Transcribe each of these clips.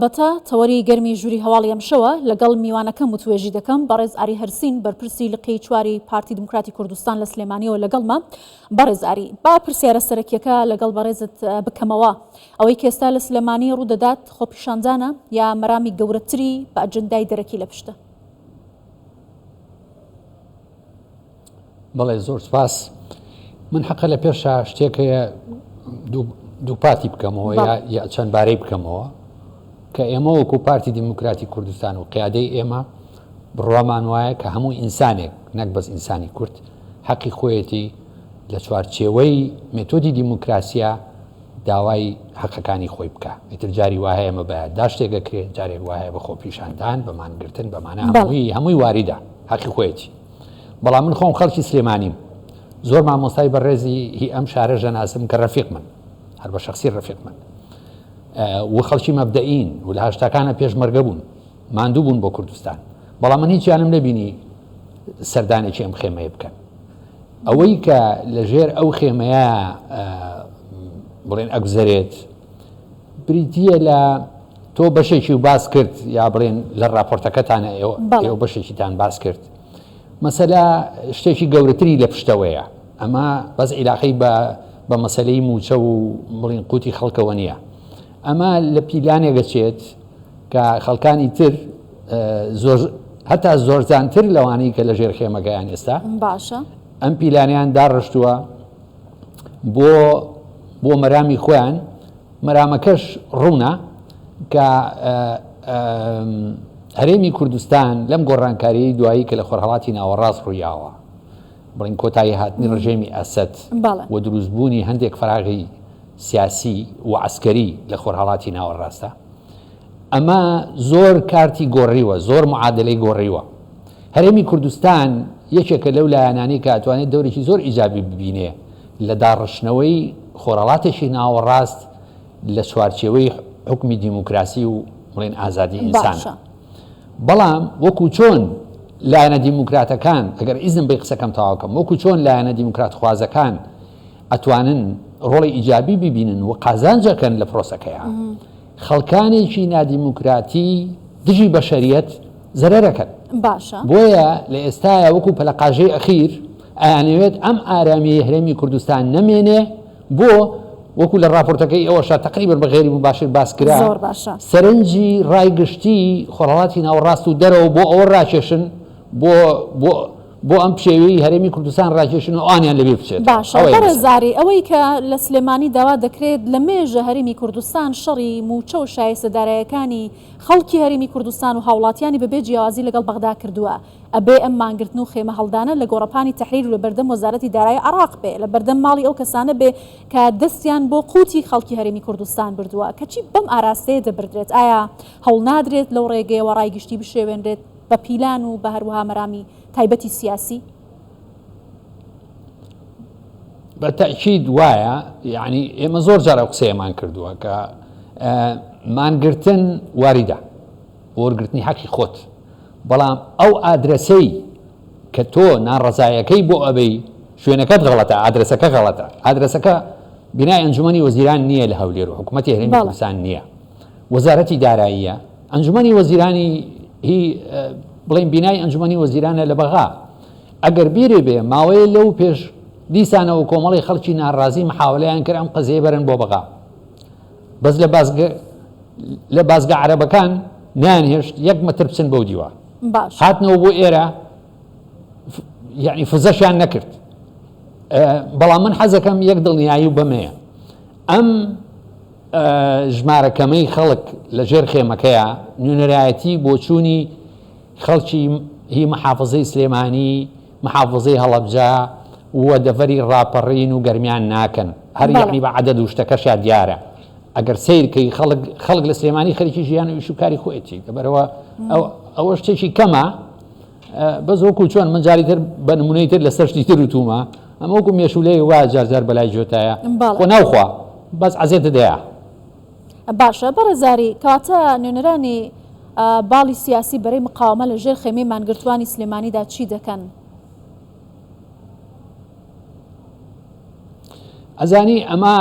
بەتە تەوەری گەرمی ژووری هەواڵی ئەمشەوە، لەگەڵ میوانەکەم وتوێژی دەکەم، بەڕێز ئاری هەرسین بەرپرسی لقی چواری پارتی دیموکراتی کوردستان لە سلێمانیەوە لەگەڵمە. بەڕێز ئاری، با پرسیارە سەرەکیەکە لەگەڵ بەڕێزت بکەمەوە، ئەوەی کە ئێستا لە سلێمانی ڕوودەدات خۆپیشاندانە یا مەرامی گەورەتری بە ئەجندای دەرەکی لە پشتە؟ بەڵێ زۆر سپاس من حەقە لە پێشا شتێک هەیە دووپاتی بکەمەوە یا چەند بارەی بکەمەوە کە ئێمە وەکو پارتی دیموکراتی کوردستان و قیادەی ئێمە بڕوامان وایە کە هەموو ئینسانێک نەک بەس ئینسانی کورد حەقی خۆیەتی لە چوارچێوەی مێتۆدی دیموکراسیا داوای حەقەکانی خۆی بکە ئیتر جاری وایە ئێمە بە داشتێک ئەکرێت جارێک وایە بە خۆپیشاندان بە مانگرتن بەمانە هەمووی هەمووی واریدە حەقی خۆیەتی بەڵام من خۆم خەڵکی سلێمانیم زۆر مامۆستای بەڕێزی هی ئەم شارەش دەناسم کە ڕەفیق من هەر بە شخصی ڕەفیق من و خەڵکی مەبدەئین و لە هەشتاکانە پێشمەرگە بوون ماندوو بوون بۆ کوردستان بەڵام من هیچیانم نەبینی سەردانێکی ئەم خێمەیە بکەن ئەوەی کە لەژێر ئەو خێمەیە بڵێن ئەگوزەرێت بریتە لە تۆ بەشێکی و باس کرد یا بڵێن لە راپۆرتەکەتانە ئێوە بەشێکیتان باس کرد مەسەلە شتێکی گەورەتری لە پشتەوەیە ئەمە بەس عیلاقەی بە بە مەسەلەی موچە و بڵین قوتی خەڵکەوە نییە ئەمە لە پیلانێک دەچێت کە خەڵکانی تر زۆر هەتا زۆرزانتر لەوانەی کە لە ژێر خێمەکەیان ئێستا باشە ئەم پیلانیان داڕشتووە بۆ بۆ مەرامی خۆیان مەرامەکەش ڕوونە کە هەرێمی کوردستان لەم گۆڕانکاریی دوایی کە لە خۆرهەڵاتی ناوەڕاست ڕوویاوە بڵین کۆتایی هاتنی ڕژێمی ئەسەد و دروستبوونی هەندێک فراغی سیاسی و عسکەری لە خۆرهەڵاتی ناوەڕاستە ئەمە زۆر کارتی گۆڕیوە زۆر معادلەی گۆڕیوە هەرێمی کوردستان یەکێکە لەو لایەنانەی کە ئەتوانێت دەورێکی زۆر ئیجابی ببینێ لە داڕشتنەوەی خۆرهەڵاتێکی ناوەڕاست لە چوارچێوەی حوکمی دیموکراسی و بڵێن ئازادی ئینسانە. باشە. بەڵام وەکو چۆن لایەنە دیموکراتەکان، ئەگەر ئیزنم بەی قسەکەم تەواو کەم، وەکو چۆن لایەنە دیموکراتخوازەکان ئەتوانن ڕۆڵی ئیجابی ببینن و قازانج ئەکەن لە پرۆسەکەیا، خەڵکانێکی نادیموکراتی دژی بەشەریەت زەرەرەکەن. باشە. بۆیە لە ئێستایا وەکو پەلەقاژەی ئەخیر ئەیانەوێت ئەم ئارامیەی هەرێمی کوردستان نەمێنێ بۆ وەکو لە ڕاپۆرتەکەی ئەوەشا تەقریبەن بە غەیری موباشر باس کرا زۆر باشە. سەرنجی ڕای گشتی خۆرهەڵاتی ناوەڕاست و دەرەوە بۆ ئەوە ڕاکێشن بۆ بۆ بۆ ئەم پشێویەی هەرێمی کوردستان ڕاکێشن و ئەوانیان لەبیر بچێتەوە. باشە ئەوەیە بەڕێز مەسەلە. زاری ئەوەی کە لە سلێمانی داوا دەکرێت لە مێژە هەرێمی کوردستان شەڕی مووچە و شایستە دارایەکانی خەڵکی هەرێمی کوردستان و هاوڵاتیانی بەبێ جیاوازی لەگەڵ بەغدا کردووە ئەبێ ئەم مانگرتن و خێمە هەڵدانە لە گۆڕەپانی تەحریر و لەبەردەم وەزارەتی دارایی عێراق بێ، لە بەردەم ماڵی ئەو کەسانە بێ کە دەستیان بۆ قوتی خەڵکی هەرێمی کوردستان بردووە، کەچی بەم ئاراستەیە دەبردرێت، ئایا هەوڵنادرێت لەو ڕێگەیەوە ڕای گشتی بشێوێنرێت بە پیلان و بە هەروەها مەرامی تایبەتی سیاسی؟ بە تەئکید وایە، یەعنی ئێمە زۆر جار ئەو قسەیەمان کردووە کە مانگرتن واریدە بۆ وەرگرتنی حەقی خۆت، بەڵام ئەو ئادرەسەی کە تۆ ناڕەزایەکەی بۆ ئەبەی شوێنەکەت غەڵەتە، ئادرەسەکە غەڵەتە، ئادرەسەکە بینای ئەنجومەنی وەزیران نییە لە هەولێر و حکوومەتی هەرێمی کوردستان نییە، وەزارەتی داراییە، ئەنجومەنی وەزیرانی هی بڵێن بینای ئەنجومەنی وەزیرانە لە بەغا. ئەگەر بیرێ بێ ماوەیە لەو پێش دیسانەوە کۆمەڵی خەڵکی ناڕازی محاولەیان کرد ئەم قەزیەی بەرن بۆ بەغا بەس لە بازگە لە بازگە عەرەبەکان نەیانهێشت یەک مەتر بچن بەو دیوە باش هاتنەوە بۆ ئێرە یعنی فزەشیان نەکرد بەڵام من حەزەکەم یەک دڵنیایی و بەمەیە ئەم ژمارە کەمەی خەڵک لە ژێر خێمەکەیە نوێنەرایەتی بۆچوونی خەڵکی هی محافزەی سلێمانی، محافزەی هەڵەبجە و دەڤەری ڕاپەڕین و گەرمیان ناکەن. هەر بەڵێ. یەعنی بە عەدەد و شتەکەشیا دیارە. ئەگەر سەیر کەی خەڵک خەڵک لە سلێمانی خەریکی ژیان و ئیش و کاری خۆیەتی. لەبەرئەوە ئەو ئەوە شتێکی کەمە بەس وەکوو چۆن من جاری تر بە نموونەی تر لەسەر شتی تر وتوومە ئەمە وەکوو مێشوولەیەک وایە جار جار بەلای جۆتایە بەڵێ. خۆ ناوخوا بەس عەزێتت دەیا. باشە بەڕێز زاری، کەواتە نوێنەرانی باڵی سیاسی بەرەی مقاوەمە لە ژێر خێمەی مانگرتووانی سلێمانیدا چی دەکەن؟ ئەزانی ئەمە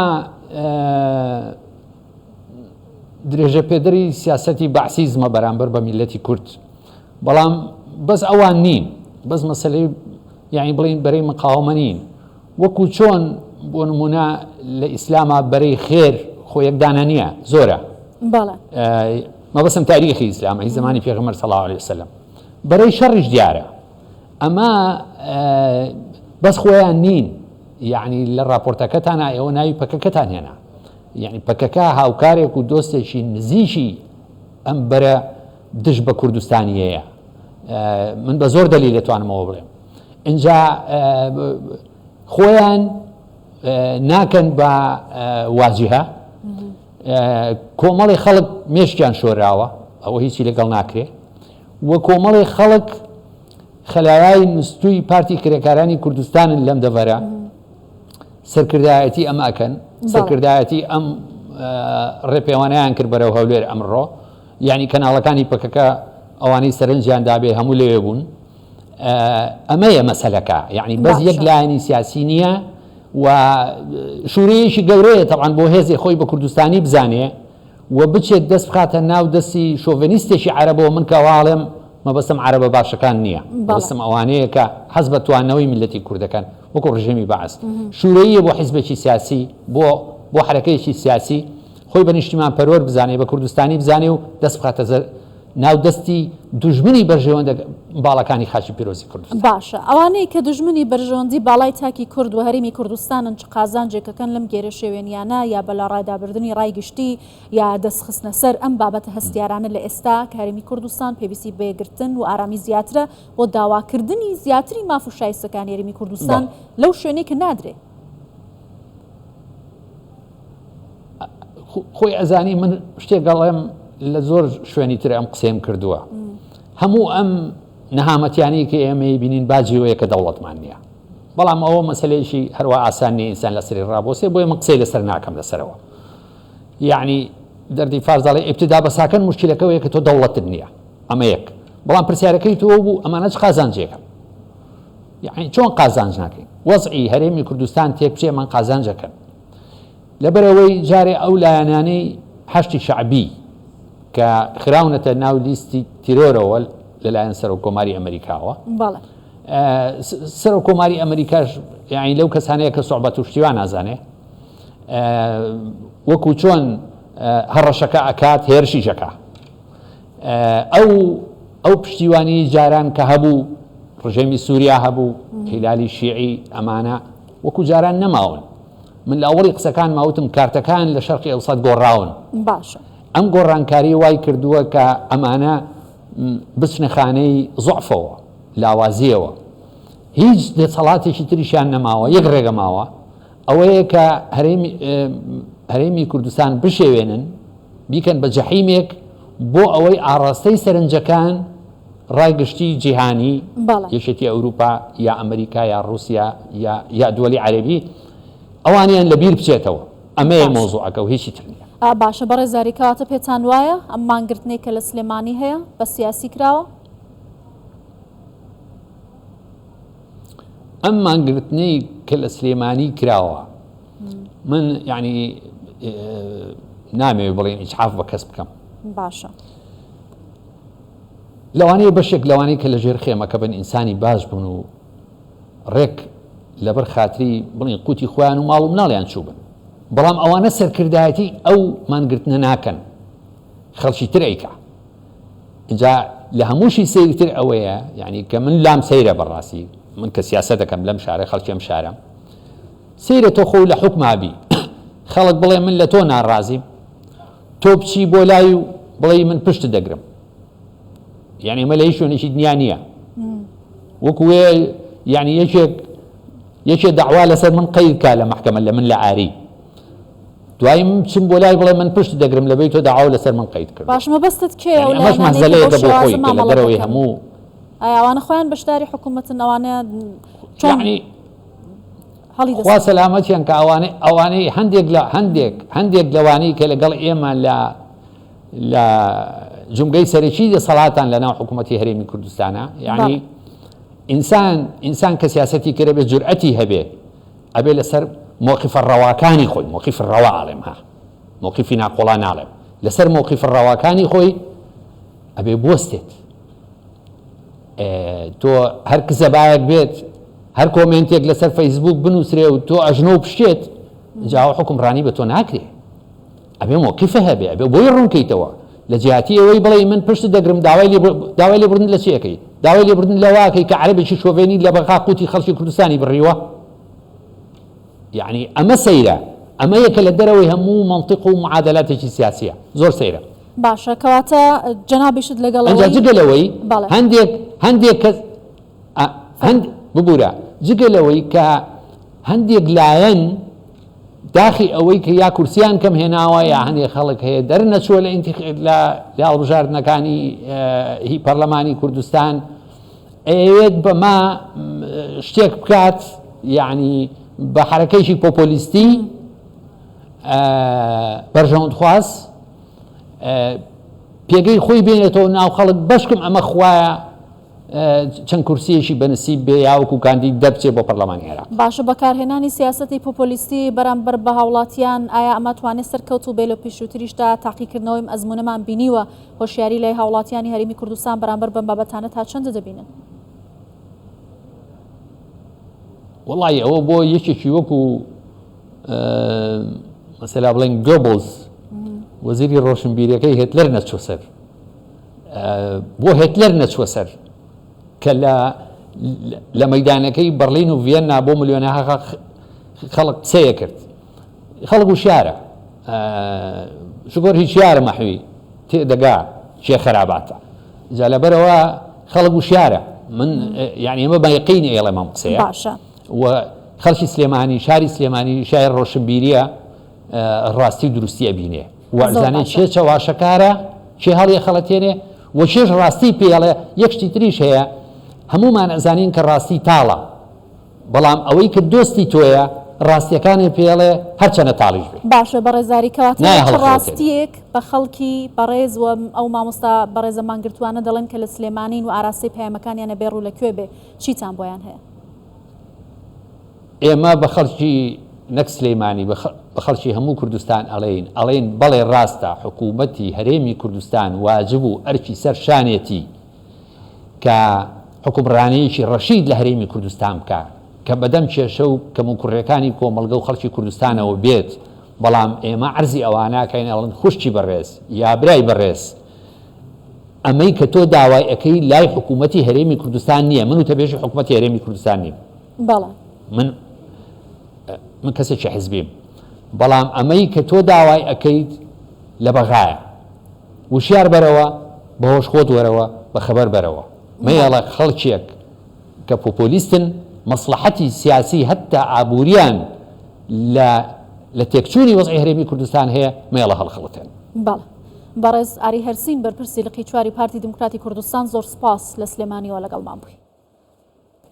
درێژەپێدەری سیاسەتی بەعسیزمە بەرامبەر بە میللەتی کورد. بەڵام بەس ئەوان نین، بەس مەسەلەی یانی بڵێین بەرەی مقاوەمە نین. وەکو چۆن بۆ نمونە لە ئیسلاما بەرەی خێر خۆ یەک دانە نییە زۆرە. بەڵێ. مەبەستم تاریخی ئیسلامە هی زەمانی پێغەمبەر صلی اللە علیه وسلم. بەرەی شەڕیش دیارە. ئەمە بەس خۆیان نین یعنی لە راپۆرتەکەتانا ئێوە ناوی پەکەکەتان هێنا یعنی پەکەکە هاوکارێک و دۆستێکی نزیکی ئەم بەرە دژ بە کوردستانیەیە من بە زۆر دەلیل دەتوانمەوە بڵێم اینجا خۆیان ناکەن بە واجهە کۆمەڵی خەڵک مێشکیان شۆراوە ئەوە هیچی لەگەڵ ناکرێ و کۆمەڵی خەڵک خەلایای نوستووی پارتی کرێکارانی کوردستانن لەم دەڤەرە سەرکردایەتی ئەم ئەکەن سەرکردایەتی ئەم ڕێپێوانیان کرد بەرەو هەولێر ئەمڕۆ یعنی کەناڵەکانی پەکەکە ئەوانەی سەرنجیان دابێ هەموو لەوێ بوون ئەمەیە مەسەلەکە یعنی بەس یەک لایەنی سیاسی نییە و شوورەیەکی گەورەیە تەعاان بۆ هێزی خۆی بە کوردستانی بزانێ و بچێت دەست بخاتە ناو دەستی شۆڤێنیستێکی عەرەبەوە، من کە وا ئەڵێم مەبەستم عەرەبە باشەکان نییە، مەبەستم ئەوانەیە کە حەز بە توانەوەی میللەتی کورد دەکەن وەکو ڕژێمی بەعس. شورەییە بۆ حیزبێکی سیاسی، بۆ بۆ حەرەکەیەکی سیاسی خۆی بە نیشتیمانپەروەر بزانێ، بە کوردستانی بزانێ و دەست بخاتە ناو دەستی دوژمنی بەرژەوەندە باڵاکانی خاکی پیرۆزی کوردستان. باشە ئەوانەی کە دوژمنی بەرژەوەندی باڵای تاکی کورد و هەرێمی کوردستانن چ قازانجێک ئەکەن لەم گێرەشێوێنیانە یا بە لاڕادابردنی ڕای گشتی یا دەست خستنە سەر ئەم بابەتە هەستیارانە لە ئێستا کە هەرێمی کوردستان پێویستی بە یەکگرتن و ئارامی زیاترە بۆ داواکردنی زیاتری ماف و شایستەکانی هەرێمی کوردستان لەو شوێنەی کە نادرێ. خۆی ئەزانی من شتێک ئەڵێم لە زۆر شوێنی تر ئەم قسەیەم کردووە هەموو ئەم نەهامەتیانی کە ئێمەی بینین باجیەوەیە کە دەوڵەتمان نییە بەڵام ئەوە مەسلەیەکی هەروە ئاسان نیە ئینسان لەسەری ڕابۆسێ بۆیە من قسەی لەسەر ناکەم لەسەرەوە یعنی دەردی فارس دەڵێ ابتدا بە ساکن مشکلەکەوەیە کە تۆ دەوڵەتت نییە ئەمە یەک بەڵام پرسیارەکەی تۆ بوو ئەمانە چ قازانجێکە یعنی چۆن قازانج ناکەین وەزعی هەرێمی کوردستان تێک بچێ من قازانجەکەن لەبەرئەوەی جارێ ئەو لایەنانەی حەشدی شەعبی کە خراونەتە ناو لیستی تیرۆرەوە لەلایەن سەرۆک کۆماری ئەمریکاوە سەرۆک کۆماری ئەمریکاش یعنی لەو کەسانەیە کە سوعبەت و شتیوان نازانێ وەکو چۆن هەڕەشەکە ئەکات هێرشیشەکە ئەو ئەو پشتیوانی جاران کە هەبوو ڕژێمی سووریا هەبوو هیلالی شیعی ئەمانە وەکو جاران نەماون من لە ئەوەڵی قسەکانما وتم کارتەکان لە شەرقی ئەوسەت گۆڕاون. باشە. ئەم گۆڕانکاریە وای کردووە کە ئەمانە بچنە خانەی زوعفەوە، لاوازیەوە. هیچ دەسەڵاتێکی تریشیان نەماوە، یەک ڕێگە ماوە، ئەوەیە کە هەرێمی هەرێمی کوردستان بشێوێنن، بیکەن بە جەحیمێک بۆ ئەوەی ئاڕاستەی سەرنجەکان ڕای گشتی جیهانی، یەکێتی ئەوروپا یا ئەمریکا یا ڕوسیا یا یا دوەلی عەرەبی ئەوانیان لە بیر بچێتەوە. ئەمەیە مەوزوعەکە و هیچی تر نییە. باشە بەڕێز زاری کەواتە پێتان وایە ئەم مانگرتنەی کە لە سلێمانی هەیە بە سیاسی کراوە؟ ئەم مانگرتنەی کە لە سلێمانی کراوە من یعنی نامەوێ بڵێن ئیجحاف بە کەس بکەم. باشە. لەوانەیە بەشێک لەوانەی کە لە ژێر خێمەکە بن ئینسانی باش بوون و ڕێک لەبەر خاتری بڵین قوتی خۆیان و ماڵ و مناڵیان چوو بن بەڵام ئەوانە سەرکردایەتی ئەو مانگرتنە ناکەن خەڵکی تر ئەیکا اینجا لە هەمووشی سەیرتر ئەوەیە یعنی کە من لام سەیرە بەڕاستی من کە سیاسەت دەکەم لەم شارە خەڵکی ئەم شارەم سەیرە تۆ خۆ لە حوکما بی خەڵک بڵێ من لە تۆ ناڕازیم تۆ بچی بۆ لای و بڵێی من پشتت دەگرم یعنی ئەمە لە هیچ شوێنێکی دنیا نییە وەکو وێ یعنی یەکێک یەکێ داوا لەسەر من قەید کا لە محکەمە لە من لە ئاری دوایی من چم بۆ لای بڵێ من پشت دەگرم لە بەی تۆ داوا لەسەر من قەید کرد باش مەبەستت کێ یعنی ئەمەش مەهزەلەیەکە بۆ خۆی کە لە دەرەوەی هەموو ئایا ئەوانە خۆیان بەشداری حکوومەتن ئەوانە چۆن یعنی خوا سەلامەتیان کە ئەوانەی ئەوانەی هەندێک لە هەندێک هەندێک لەوانەی کە لەگەڵ ئێمە لە لە جومگەی سەرەکی دەسەڵاتان لە ناو حکوومەتی هەرێمی کوردستانە یعنی ئینسان ئینسان کە سیاسەتی کرە بێ جورئەتی هەبێ ئەبێ لەسەر مۆقیفە ڕەواکانی خۆی مۆقیف ڕەوا ئاڵێم ها مۆقیفی ناقۆڵا ناڵێم. لەسەر مەوقیفە ڕەواکانی خۆی ئەبێ بوەستێت. تۆ هەر کزەبایەک بێت هەر کۆمێنتێک لەسەر فەیسبوک بنووسرێ و تۆ ئەژنۆ و پشتێت جاوە حکومڕانی بە تۆ ناکرێ ئەبێ مۆقیفە هەبێ ئەبێ بۆی ڕوونکەیتەوە لە جیاتی ئەوەی بڵێ من پشت دەگرم داوای لێ داوای لێبوردن لە چیەکەی داوای لێبوردن لەواکەی کە عەرەبێکی شۆڤێنی لە بەغا قوتی خەڵکی کوردستانی بڕیوە یعنی ئەمە سەیرە ئەمە یەکە لە دەرەوەی هەموو منطق و معادلاتێکی سیاسیە زۆر سەیرە باشە کەواتە جەنابیشت لەگەڵ ئەوەی جگە لەوەی هەندێک هەندێک کەس هەند ببورە جگە لەوەی کە هەندێک لایەن داخی ئەوەی کە یا کورسیان کەم هێناوە یا هەندێک خەڵک هەیە دەرنەچووە لە لە هەڵبژاردنەکانی هی پەرلەمانی کوردستان ئەیەوێت بەما شتێک بکات یعنی بە حرەکەیشی پۆپۆلیستی بەرژەوەندخواز پێگەی خۆی بێنێتەوە ناو خەڵک بەشکم ئەمە خوایە چەند کورسیەکی بەنسیب بێ یاوەکو کاندید دەربچێ بۆ پەرلەمانی عێراق. باشە بەکارهێنانی سیاسەتی پۆپۆلیستی بەرامبەر بە هاوڵاتیان ئایا ئەمە توانێ سەرکەوتوو بێ لە پێشووتریشدا تاقیکردنەوەی ئەم ئەزموونەمان بینیوە هۆشیاری لای هاوڵاتیانی هەرێمی کوردستان بەرامبەر بەم بابەتانە تا چەندە دەبینن؟ وەڵایی ئەوە بۆ یەکێکی وەکو مەسەلا بڵێن گۆبڵز وەزیری ڕۆشنبیرەکەی هێتلەر نەچوە سەر بۆ هێتلەر نەچوە سەر کە لە لە مەدانەکەی بەرلین و ڤیەننا بۆ ملیۆنەها خەڵک قسەیە کرد خەڵک وشیارە شکۆر هیچیارە مەحوی تێدەگا چێ خەراباتە جا لەبەرەوە خەڵک وشیارە من یعنی ئێمە بە یەقین ئێڵێم ئەم قسەیە باشە و خەڵکی سلێمانی شاری سلێمانی شای ڕۆشنبیریە ڕاستی و دروستی ئەبینێ و ئەزانێ چێ چەواشەکارە چێ هەڵیە خەڵەتێنێ و چێش ڕاستی پێڵێ یەک شتی تریش هەیە هەمومان ئەزانین کە ڕاستی تاڵە بەڵام ئەوەی کە دۆستی تۆیە ڕاستیەکانی پێڵێ هەرچەنە تاڵیش بێ. باشە بەڕێزاری کەواتە چ ڕاستیەک بە خەڵکی بەڕێز و ئەو مامۆستا بەڕێزە مانگرتوانە دەڵێن کە لە سلێمانین و ئاراستەی پەیامەکانیان ئەبێ ڕوو لە کوێ بێ چیتان بۆیان هەیە؟ ئێمە بە خەڵکی نەک سلیمانی بە خەڵکی هەموو کوردستان ئەڵێین ئەڵێین بەڵێ ڕاستە حکوومەتی هەرێمی کوردستان واجب و ئەرکی سەر شانێتی کە حوکمڕانییەکی ڕەشید لە هەرێمی کوردستان بکا کە بەدەم کێشە و کەموکوڕیەکانی کۆمەڵگە و خەڵکی کوردستانەوە بێت بەڵام ئێمە عەرزی ئەواناکەین ئەڵێن خوشکی بەڕێز یا برای بەڕێز ئەمەی کە تۆ داوای ئەکەی لای حکوومەتی هەرێمی کوردستان نییە، من وتەبێژی حکوومەتی هەرێمی کوردستان نیم. بەڵێ. من من کەسێکی حزبیم، بەڵام ئەمەی کە تۆ داوای ئەکەیت لە بەغایە. وشیار بەرەوە، بە هۆش خۆت وەرەوە، بە خەبەر بەرەوە. مەیەڵە خەڵکێک کە پۆپۆلیستن، مەسڵەحەتی سیاسی هەتا ئابووریان لە لە تێکچوونی وەزعی هەرێمی کوردستان هەیە، مەیەڵە هەڵخەڵەتێن. بەڵێ. بەڕێز ئاری هەرسین بەرپرسی لقی چواری پارتی دیموکراتی کوردستان زۆر سوپاس لە سلێمانیەوە لەگەڵمان بووی.